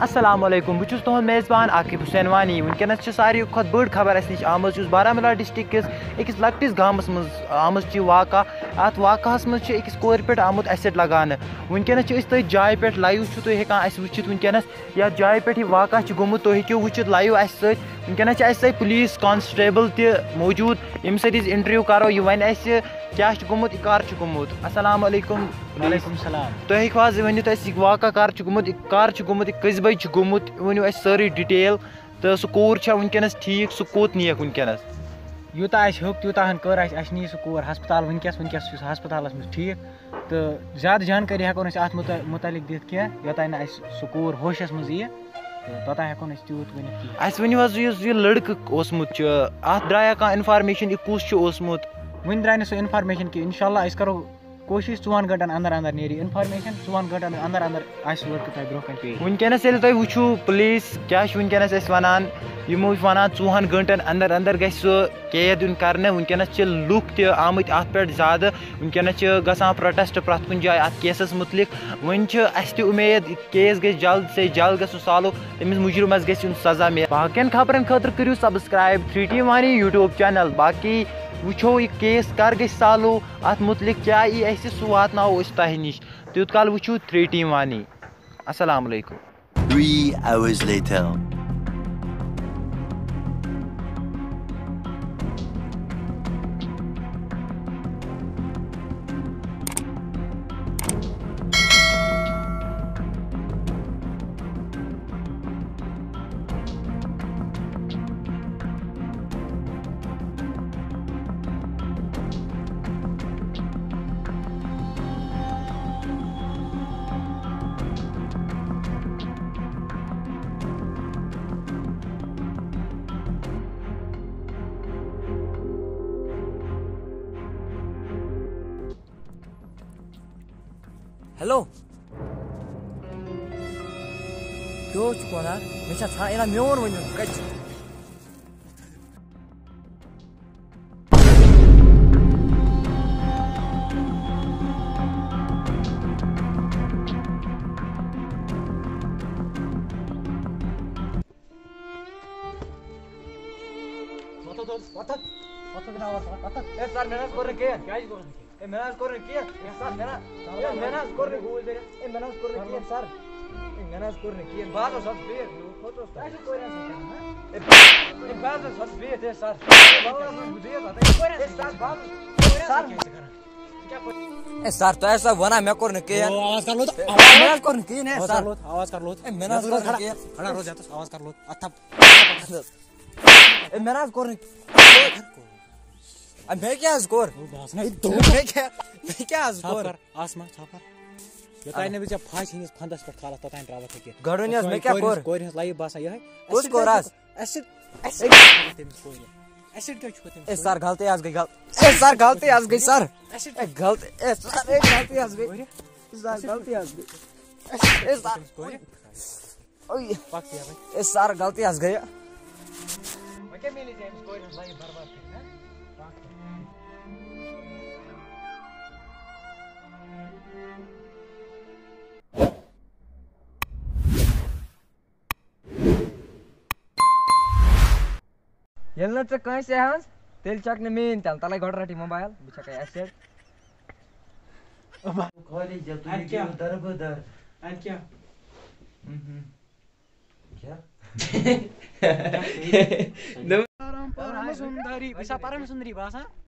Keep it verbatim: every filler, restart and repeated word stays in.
السلام علیکم، بہٕ چھُس تُہُنٛد میزبان عاقب حسین وانی۔ وٕنکیٚنَس چھِ ساروی کھۄتہٕ بٔڑ خبر اَسہِ نِش آمٕژ، یُس بارہمولہ ڈسٹرکٹ کِس أکِس لۄکٹِس گامَس منٛز آمٕژ چھِ واقعہ۔ اَتھ واقعہَس منٛز چھِ أکِس کورِ پٮ۪ٹھ آمُت ایسڈ لگاونہٕ۔ وٕنکیٚنَس چھِ أسۍ تٔتھۍ جایہِ پٮ۪ٹھ، لایِو چھُو تُہۍ ہٮ۪کان اَسہِ وٕچھِتھ وٕنکیٚنَس۔ یَتھ جایہِ پٮ۪ٹھ یہِ واقعہ چھُ گوٚمُت، تُہۍ ہیٚکِو وٕچھِتھ لایِو اَسہِ سۭتۍ۔ وٕنکیٚنَس چھِ اَسہِ سۭتۍ پُلیٖس کانسٹیبٕل تہِ موٗجوٗد، ییٚمِس سۭتۍ أسۍ اِنٹروِو کَرو، یہِ وَنہِ اَسہِ کیٛاہ چھُ گوٚمُت، یہِ کَر چھُ گوٚمُت۔ السلام علیکم پُلیٖس۔ وعلیکم السلام۔ تُہۍ ہیٚکِو حظ یہِ ؤنِتھ اَسہِ، یہِ واقعہ کَر چھُ گوٚمُت، یہِ کَر چھُ گوٚمُت، یہِ کٔژِ بَجہِ چھُ گوٚمُت، یہِ ؤنِو اَسہِ سٲرٕے ڈِٹیل۔ تہٕ سُہ کوٗر چھا وٕنکیٚنَس ٹھیٖک، سُہ کوٚت نِیَکھ وٕنکیٚنَس؟ یوٗتاہ اَسہِ ہیوٚک، تیوٗتاہ ہَن کٔر اَسہِ، اَسہِ نی سُہ کوٗر ہَسپَتال وٕنکیٚس، وٕنکیٚس چھُ سُہ ہَسپَتالَس منٛز ٹھیٖک۔ تہٕ زیادٕ جانکٲری ہٮ۪کو نہٕ أسۍ اَتھ مُتا-، مُتعلِق دِتھ کینٛہہ، یوٚتام نہٕ اَسہِ سُہ کوٗر ہوشَس منٛز یِیہِ، تہٕ توٚتام ہٮ۪کو نہٕ أسۍ تیوٗت ؤنِتھ کینٛہہ۔ اَسہِ ؤنِو حظ، یُس یہِ لٔڑکہٕ اوسمُت چھُ، اَتھ درٛایا کانٛہہ اِنفارمیشَن، یہِ کُس چھُ اوسمُت؟ وٕنہِ درٛاے نہٕ سُہ اِنفارمیشَن کینٛہہ۔ اِنشاء اللہ أسۍ کَرو کوٗشِش، ژۄن گٲنٛٹَن اَندَر اَندَر نیرِ یہِ اِنفارمیشَن، ژۄن گٲنٛٹَن اَندَر اَندَر آسہِ سُہ لٔڑکہٕ تۄہہِ برٛونٛہہ کَنہِ پیش۔ وٕنکیٚنَس ییٚلہِ تُہۍ وٕچھِو پُلیٖس کیٛاہ چھُ وٕنکیٚنَس اَسہِ وَنان، یِمو چھِ وَنان ژۄن گٲنٛٹَن اَندَر اَندَر گژھِ سُہ قید یُن کَرنہٕ۔ وٕنکیٚنَس چھِ لُکھ تہِ آمٕتۍ اَتھ پٮ۪ٹھ زیادٕ، وٕنکیٚنَس چھِ گژھان پروٹیسٹ پرٛٮ۪تھ کُنہِ جایہِ اَتھ کیسَس مُتعلِق۔ وۄنۍ چھِ اَسہِ تہِ اُمید، یہِ کیس گژھِ جلد سے جلد گژھُن سالو، أمِس مُجرمَس گژھِ یُن سزا مِلُن۔ باقیَن خبرَن خٲطرٕ کٔرِو subscribe three T Wani YouTube channel. باقی وٕچھو یہِ کیس کَر گژھِ سالو، اَتھ مُتعلِق کیٛاہ یی اَسہِ، سُہ واتناوو أسۍ تۄہہِ نِش۔ تیوٗت کال وٕچھِو تھری ٹی وانی۔ السلام علیکم۔ Three hours later. ہیلو۔ کیٛاہ اوس ژٕ وَنان؟ مےٚ چھا ژھا-، یہِ نا میون ؤنِو، کَتہِ چھُ؟ وۄتھ حظ، وۄتھ حظ، وۄتھ حظ، وۄتھ حظ۔ ہے سر، مےٚ نہ حظ کوٚر نہٕ کینٛہہ۔ کیٛازِ کوٚر نہٕ کینٛہہ؟ ہے، مےٚ نہ حظ کوٚر نہٕ کینٛہہ۔ ہے سر، مےٚ نہ، ہے، مےٚ نہ حظ کوٚر نہٕ، ہے، مےٚ نہ حظ کوٚر نہٕ کینٛہہ سر۔ ہے، مےٚ نہ حظ کوٚر نہٕ کینٛہہ۔ بہٕ حظ اوسُس بِہِتھ۔ ہے، بہٕ حظ اوسُس بِہِتھ، ہے سر۔ ہے، بہٕ حظ اوسُس بِہِتھ، ہے سر۔ ہے، بہٕ حظ اوسُس بِہِتھ اَتھ۔ ہے، سر، بہٕ حظ اوسُس، ہے سر۔ ہے سر، تۄہہِ ٲسوا وَنان مےٚ کوٚر نہٕ کِہیٖنۍ؟ او، آواز کر لوٚت، ہے، آواز مےٚ حظ کوٚر نہٕ کِہیٖنۍ، ہے، آواز سر۔ کر لوٚت، آواز کر لوٚت۔ ہے، مےٚ نہ حظ کوٚر نہٕ کِہیٖنۍ۔ کھڑا روز یَتَس، آواز کر لوٚت۔ اَتھ تھَپھ۔ ہے، مےٚ نہ حظ کوٚر نہٕ۔ ہے، مےٚ کیٛاہ حظ کوٚر؟ او، بہٕ آسہٕ نہ ییٚتہِ دۄہَس۔ مےٚ کیٛاہ، مےٚ کیٛاہ حظ کوٚر؟ ژھاپہٕ کر، آسہٕ ما ژھاپہٕ کر۔ یوٚتام نہٕ بہٕ ژےٚ پھاسہِ ہِنٛدِس پھنٛدَس پٮ۪ٹھ کھالَکھ، توٚتام ترٛاوَکھ ییٚکیٛاہ۔ گۄڈٕ ؤنِو حظ، مےٚ کیٛاہ کوٚر؟ کورِ ہِنٛز لایِف باسان یِہوٚے۔ کُس کوٚر آز؟ ایسڈ، ایسڈ کیٛاہ چھُ تٔمِس کورِ؟ ایسڈ کیٛاہ چھُ تٔمِس اے کورِ؟ سر، غلطی حظ گٔے، غلط-، اے سر، غلطی حظ گٔے، سر۔ ایسڈ اے غلطی، اے سر، اے غلطی حظ گٔے۔ کورِ؟ اے سر، غلطی حظ گٔے۔ اے سر، تٔمِس کورِ؟ اوے۔ پکھ تہِ یَپٲرۍ۔ اے سر، غلطی حظ گٔے۔ وۄنۍ کیٛاہ میلہِ ژےٚ أمِس کورِ ہٕنٛز لایِف برباد کٔرِتھ، ہہ؟ پکھ تہِ۔ ییٚلہِ نہٕ ژٕ کٲنٛسہِ ہٕنٛز، تیٚلہِ چھَکھ نہٕ میٛٲنۍ تہِ نہٕ۔ تَلَے گۄڈٕ رَٹ یہِ موبایل، بہٕ چھَکَے ایسِڈ۔ خٲلی جب تُہۍ اَدٕ کیٛاہ؟ دِیِو دَربہٕ دَر۔ اَدٕ کیٛاہ؟ اہم۔ کیٛاہ؟ پرم سُندری، بہٕ چھُسا پرم سُندری باسان؟